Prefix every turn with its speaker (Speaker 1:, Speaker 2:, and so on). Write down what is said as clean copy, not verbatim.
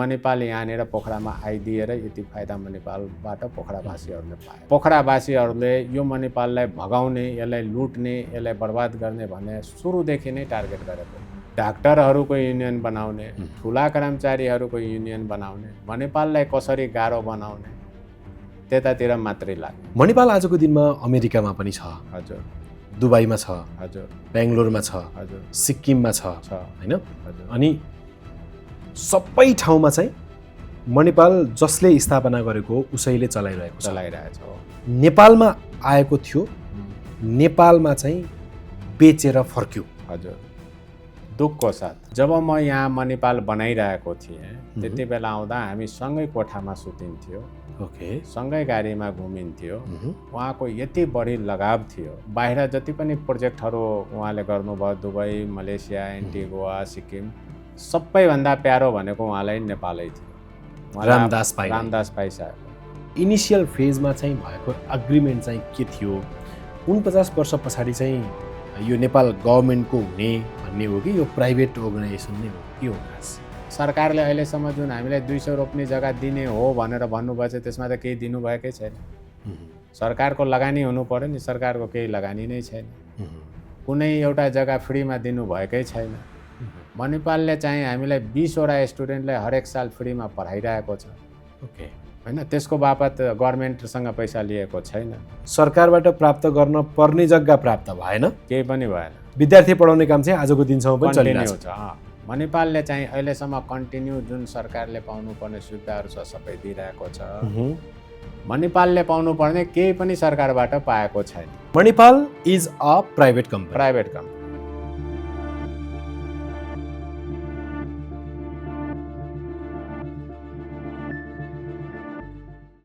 Speaker 1: मणिपाल यहाँनिर पोखरामा आइदिएर यति फाइदा मणिपालबाट पोखरावासीहरूले पाए। पोखरावासीहरूले यो मणिपाललाई भगाउने, यसलाई लुट्ने, यसलाई बर्बाद गर्ने भन्ने सुरुदेखि नै टार्गेट गरेको। डाक्टरहरूको युनियन बनाउने, ठुला कर्मचारीहरूको युनियन बनाउने, मणिपाललाई कसरी गाह्रो बनाउने, त्यतातिर मात्रै लाग्यो।
Speaker 2: मणिपाल आजको दिनमा अमेरिकामा पनि छ,
Speaker 1: हजुर,
Speaker 2: दुबईमा छ,
Speaker 1: हजुर,
Speaker 2: बेङ्गलोरमा छ,
Speaker 1: हजुर,
Speaker 2: सिक्किममा छ, हैन?
Speaker 1: हजुर।
Speaker 2: अनि सबै ठाउँमा चाहिँ मणिपाल जसले स्थापना गरेको उसैले चलाइरहेको
Speaker 1: छ।
Speaker 2: नेपालमा आएको थियो, नेपालमा चाहिँ बेचेर फर्क्यो।
Speaker 1: हजुर, दुःखको साथ जब म यहाँ मणिपाल बनाइरहेको थिएँ त्यति बेला आउँदा हामी सँगै कोठामा सुतिन्थ्यो,
Speaker 2: ओके,
Speaker 1: सँगै गाडीमा घुमिन्थ्यो। उहाँको यति बढी लगाव थियो, बाहिर जति पनि प्रोजेक्टहरू उहाँले गर्नुभयो, दुबई, मलेसिया, एन्टिगुआ, सिक्किम, सबैभन्दा प्यारो भनेको उहाँलाई नेपालै थियो,
Speaker 2: रामदास
Speaker 1: पाई साहब।
Speaker 2: इनिसियल फेजमा चाहिँ भएको एग्रिमेन्ट चाहिँ के थियो? 49 वर्ष पछाडि चाहिँ यो नेपाल गभर्मेन्टको हुने भन्ने हो कि यो प्राइभेट अर्गनाइजेसन नै हो, के हो खास?
Speaker 1: सरकारले अहिलेसम्म जुन हामीलाई 200 रोप्ने जग्गा दिने हो भनेर भन्नुभएछ त्यसमा त केही दिनुभएकै छैन। सरकारको लगानी हुनु पर्यो नि, सरकारको केही लगानी नै छैन। कुनै एउटा जग्गा फ्रीमा दिनुभएकै छैन। मणिपालले चाहिँ हामीलाई 20 वटा स्टुडेन्टलाई हरेक साल फ्रीमा पढाइरहेको छ,
Speaker 2: ओके,
Speaker 1: हैन? त्यसको बापत गभर्मेन्टसँग पैसा लिएको छैन।
Speaker 2: सरकारबाट प्राप्त गर्न पर्ने जग्गा प्राप्त भएन,
Speaker 1: केही पनि भएन।
Speaker 2: विद्यार्थी पढाउने काम चाहिँ आजको दिनसम्म पनि चलिरहेको
Speaker 1: छ। मणिपालले चाहिँ अहिलेसम्म कन्टिन्यू जुन सरकारले पाउनुपर्ने सुविधाहरू छ सबै दिइरहेको छ। मणिपालले पाउनुपर्ने केही पनि सरकारबाट पाएको छैन।
Speaker 2: Manipal is a private company.